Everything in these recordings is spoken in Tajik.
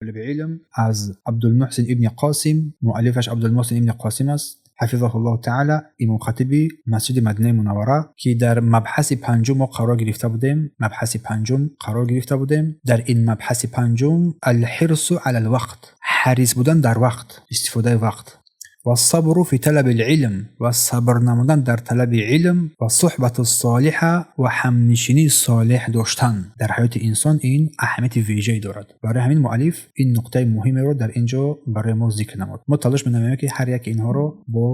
Толиби илм аз Абдулмуҳсин ибни Қосим, муаллифаш Абдулмуҳсин ибни Қосим аст, ҳафизаҳуллоҳу таъала, имом хатиби масҷиди Мадинаи Мунаввара, ки дар мабҳаси панҷум мо қарор гирифта будем, мабҳаси панҷум қарор гирифта будем. Дар ин мабҳаси панҷум алҳирсу алал вақт, ҳарис будан дар вақт, истифодаи вақт, ва сабру фи талаби илм, ва сабр намудан дар талаби илм, ва суҳбату солиҳа, ва ҳамнишинии солеҳ доштан дар ҳаёти инсон ин аҳамияти вежае дорад. Барои ҳамин муаллиф ин нуқтаи муҳимеро дар ин ҷо барои мо зикр намуд. Мо талош менамоем, ки ҳар яки инҳоро бо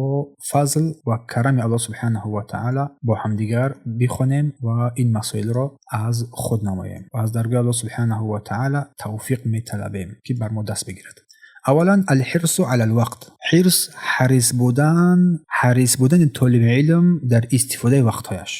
фазл ва карами Аллоҳ субҳанаҳу ва таъала бо ҳамдигар бихонем ва ин масоилро аз худ намоем ва аз даргоҳи Аллоҳ субҳанаҳу ва таъала тавфиқ металабем, ки бар мо даст бигирад. Аввалан, алҳирсу алал вақт. Ҳирс, ҳарис будан, ҳарис будани толиби илм дар истифодаи вақтҳояш.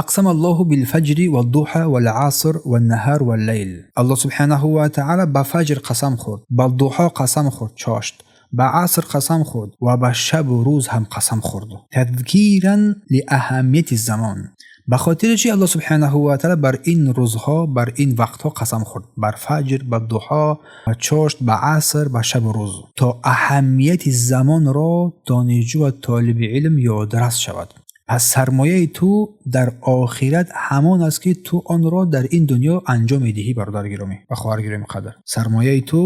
Ақсама Аллоҳу билфаҷри ваддуҳа валаср ваннаҳар валлайл. Аллоҳ субҳанаҳу ва таъала ба фаҷр қасам хӯрд, ба дуҳо қасам хӯрд, чошт, ба аср қасам хӯрд ва ба шабу рӯз ҳам қасам хӯрд. Тадкиран лиаҳамияти замон. Ба хотири чи Аллоҳ субҳанаҳу ва таъала бар ин рӯзҳо, бар ин вақтҳо қасам хӯрд? Бар фаҷр, ба дуҳо, ба чошт, ба аср, ба шабу рӯз. То аҳамияти замонро донишҷӯ ва толиби илм ёдрас шавад. Пас сармояи ту дар охират ҳамон аст, ки ту онро дар ин дунё анҷом медиҳӣ, бародари гиромӣ ва хоҳари гиромӣ қадр. Сармояи ту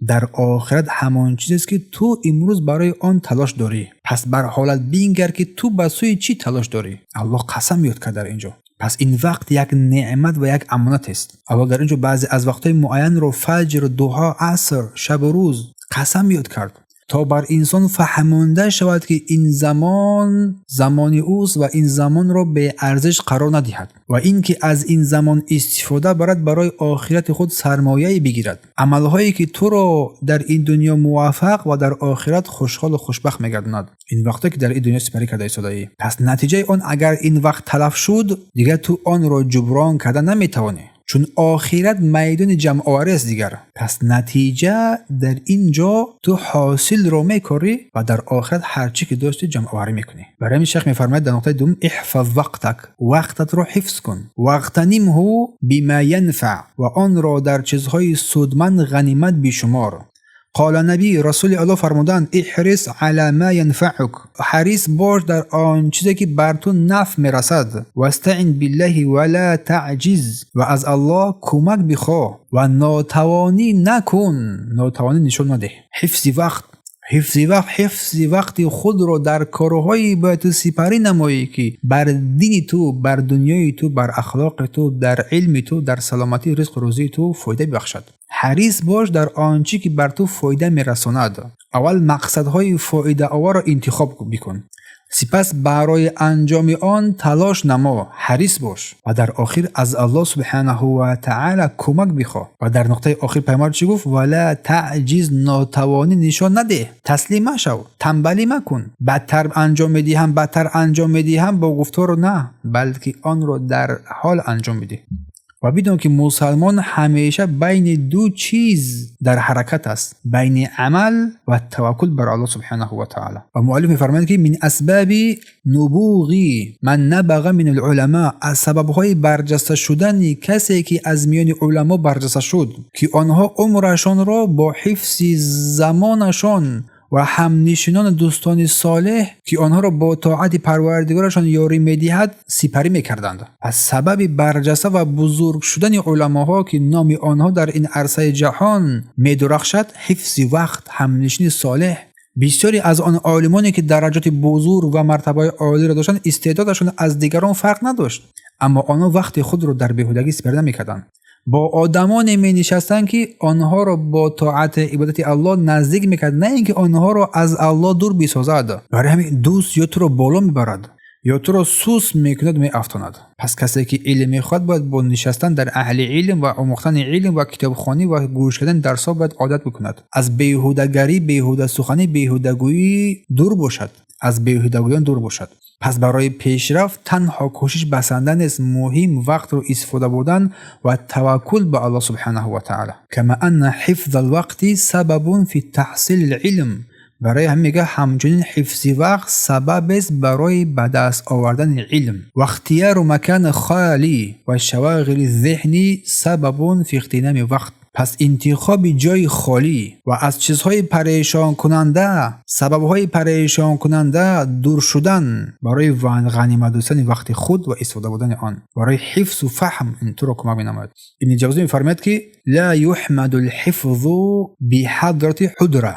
дар охират ҳамон чизест, ки ту имрӯз барои он талош дорӣ. Пас бар ҳолат бингар, ки ту ба сӯи чӣ талош дорӣ. Аллоҳ қасам ёд кард дар ин ҷо. Пас ин вақт як неъмат ва як амонат аст. Аллоҳ дар ин ҷо баъзе аз вақтҳои муайянро, фаҷр, дуҳо, аср, шабу рӯз, қасам ёд кард, то бар инсон фаҳмонда шавад, ки ин замон замони ӯст ва ин замонро беарзиш қарор надиҳад ва ин ки аз ин замон истифода барад, барои охирати худ сармояе бигирад. Амалҳое ки туро дар ин дунё муваффақ ва дар охират хушҳолу хушбахт мегардонад. Ин вақтое ки дар ин дунё сипарӣ карда истодаӣ. Пас натиҷаи он, агар ин вақт талаф шуд, дигар ту онро ҷуброн карда наметавонӣ, чун охират майдони ҷамъоварӣ аст дигар. Пас натиҷа дар ин ҷо ту ҳосилро мекорӣ ва дар охират ҳар чӣ ки доштӣ, ҷамъоварӣ мекунӣ. Барои ҳамин шайх мефармояд дар нуқтаи дуввум: иҳфаз вақтак, вақтатро ҳифз кун, вағтанимҳу бима янфаъ, ва онро дар чизҳои судманд ғанимат бишумор. Қола набӣ, Расули Аллоҳ фармуданд: иҳрис ала ма янфаъук, ҳарис бош дар он чизе ки бар ту нафъ мерасад, вастаин биллаҳи вала таъҷиз, ва аз Аллоҳ кӯмак бихоҳ ва нотавонӣ накун, нотавонӣ нишон надеҳ. Ҳифзи вақт, ҳифзи вақт, ҳифзи вақти худро дар корҳое бояд ту сипарӣ намоӣ, ки бар дини ту, бар дунёи ту, бар ахлоқи ту, дар илми ту, дар саломатии ризқу рӯзии ту фоида бибахшад. Ҳарис бош дар он чӣ ки бар ту фоида мерасонад. Аввал мақсадҳои фоидаоварро интихоб бикун, сипас барои анҷоми он талош намо, ҳарис бош ва дар охир аз Аллоҳ субҳанаҳу ва таъала кӯмак бихоҳ. Ва дар нуқтаи охир пайғамбар чӣ гуфт? Вала таъҷиз, нотавонӣ нишон надеҳ, таслим машав, танбалӣ макун. Бадтар анҷом медиҳам, бадтар анҷом медиҳам бо гуфтору на, балки онро дар ҳол анҷом бидеҳ. Ва бидон, ки мусалмон ҳамеша байни ду чиз дар ҳаракат аст: байни амал ва таваккул бар Аллоҳ субҳанаҳу ва таъала. Ва муаллиф мефармояд, ки мин асбаби нубуғи ман набаға мин алуламо, аз сабабҳои барҷаста шудани касе ки аз миёни уламо барҷаста шуд, ки онҳо умрашонро бо ҳифзи замонашон ва ҳамнишинони дӯстони солеҳ, ки онҳоро бо тоати Парвардигорашон ёрӣ медиҳад, сипарӣ мекарданд. Пас сабаби барҷаста ва бузург шудани уламоҳо, ки номи онҳо дар ин арсаи ҷаҳон медурахшад, ҳифзи вақт, ҳамнишини солеҳ. Бисёре аз он олимоне ки дараҷоти бузург ва мартабаи олиро доштанд, истеъдодашон аз дигарон фарқ надошт, аммо онҳо вақти худро дар беҳудагӣ сипарӣ намекарданд. Бо одамоне менишастанд, ки онҳоро бо тоати ибодати Аллоҳ наздик мекард, на ин ки онҳоро аз Аллоҳ дур бисозад. Барои ҳамин дӯст ё туро боло мебарад, ё туро сус мекунад, меафтонад. Пас касе ки илм мехоҳад, бояд бо нишастан дар аҳли илм ва омӯхтани илм ва китобхонӣ ва гӯш кардани дарсҳо бояд одат бикунад, аз беҳудагарӣ, беҳудасуханӣ, беҳудагӯӣ дур бошад, аз беҳудагӯён дур бошад. Пас барои пешрафт танҳо кӯшиш басанда нест, муҳим вақтро истифода бурдан ва таваккул ба Аллоҳ субҳанаҳу ва таъала. Кама анна ҳифза алвақти сабабун фи таҳсили лилм, барои ҳамин мега, ҳамчунин ҳифзи вақт сабабест барои ба даст овардани илм. Ва ихтияру макани холӣ ва шавоғили зеҳни сабабун фи иғтинами вақт. Пас интихоби ҷои холӣ ва аз чизҳои парешонкунанда, сабабҳои парешонкунанда дур шудан барои ғанимат донистани вақти худ ва истифода бурдани он барои ҳифзу фаҳм ин туро кӯмак менамояд. Ибни Ҷавзӣ мефармояд, ки لا يحمد الحفظ بحضرة حدرة.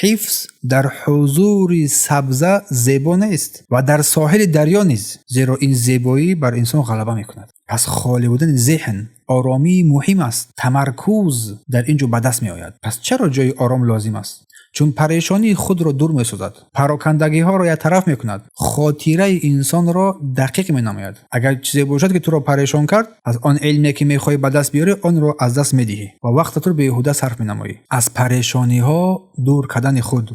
Ҳифз дар ҳузури сабза зебо нест ва дар соҳили дарё низ, зеро ин зебоӣ бар инсон ғалаба мекунад. Пас холӣ будани зеҳн, оромӣ муҳим аст, тамаркуз дар ин ҷо ба даст меояд. Пас чаро ҷои ором лозим аст? Чун парешонии худро дур месозад, парокандагиҳоро яктараф мекунад, хотираи инсонро дақиқ менамояд. Агар чизе бошад, ки туро парешон кард, аз он илме, ки мехоҳӣ ба даст биёрӣ, онро аз даст медиҳӣ ва вақтатро беҳуда сарф менамоӣ. Аз парешониҳо дур кардани худ,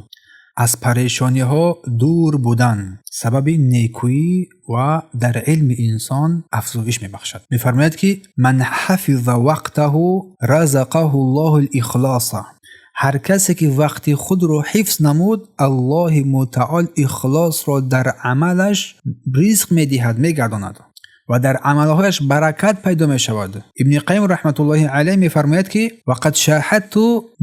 аз парешониҳо дур будан сабаби некӯӣ ва дар илми инсон афзоиш мебахшад. Мефармояд, ки من حفظ وقته رزقه الله الإخلاص. Ҳар касе ки вақти худро ҳифз намуд, Аллоҳи мутаол ихлосро дар амалаш ризқ медиҳад, мегардонад ва дар амалҳояш баракат пайдо мешавад. Ибни Қайим раҳматуллоҳи алайҳ мефармояд, ки وقد شاهدت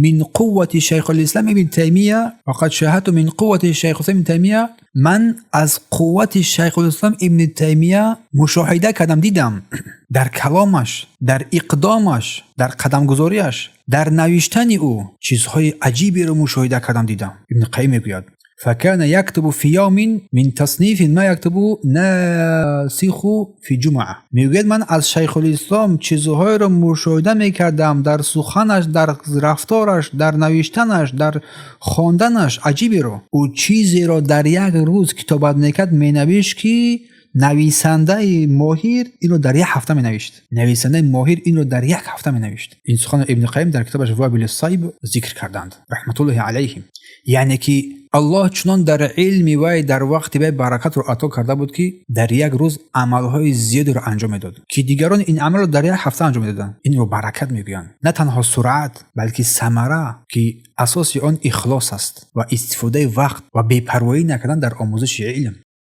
من قوة شيخ الإسلام ابن تيمية، وقد شاهدت من قوة شيخ الإسلام ابن تيمية. Ман аз қуввати Шайхулислом Ибни Таймия мушоҳида кардам, дидам дар каломаш, дар иқдомаш, дар қадамгузориаш, дар навиштани ӯ чизҳои аҷиберо мушоҳида кардам, дидам. Ибни Қайим мегӯяд: فكان يكتب في يوم من تصنيف ما يكتب ناسخ في جمعة. Мегӯяд, ман аз Шайхулислом чизҳоеро мушоҳида мекардам дар суханаш, дар рафтораш, дар навиштанаш, дар хонданаш аҷиберо. Ӯ чизеро дар як рӯз китобат мекард, менавишт, ки нависандаи моҳир инро дар як ҳафта менавишт. Нависандаи моҳир инро дар як ҳафта менавишт. Ин суханро Ибни Қайим дар китобаш Вобили Сайб зикр карданд, раҳматуллоҳи алайҳим. Яъне ки Аллоҳ чунон дар илми вай, дар вақти вай баракатро ато карда буд, ки дар як рӯз амалҳои зиёдеро анҷом медод, ки дигарон ин амалро дар як ҳафта анҷом медоданд. Инро баракат мегӯянд. На танҳо суръат, балки самара, ки асоси он ихлос аст ва истифодаи вақт ва бепарвоӣ накардан дар омӯзиши илм.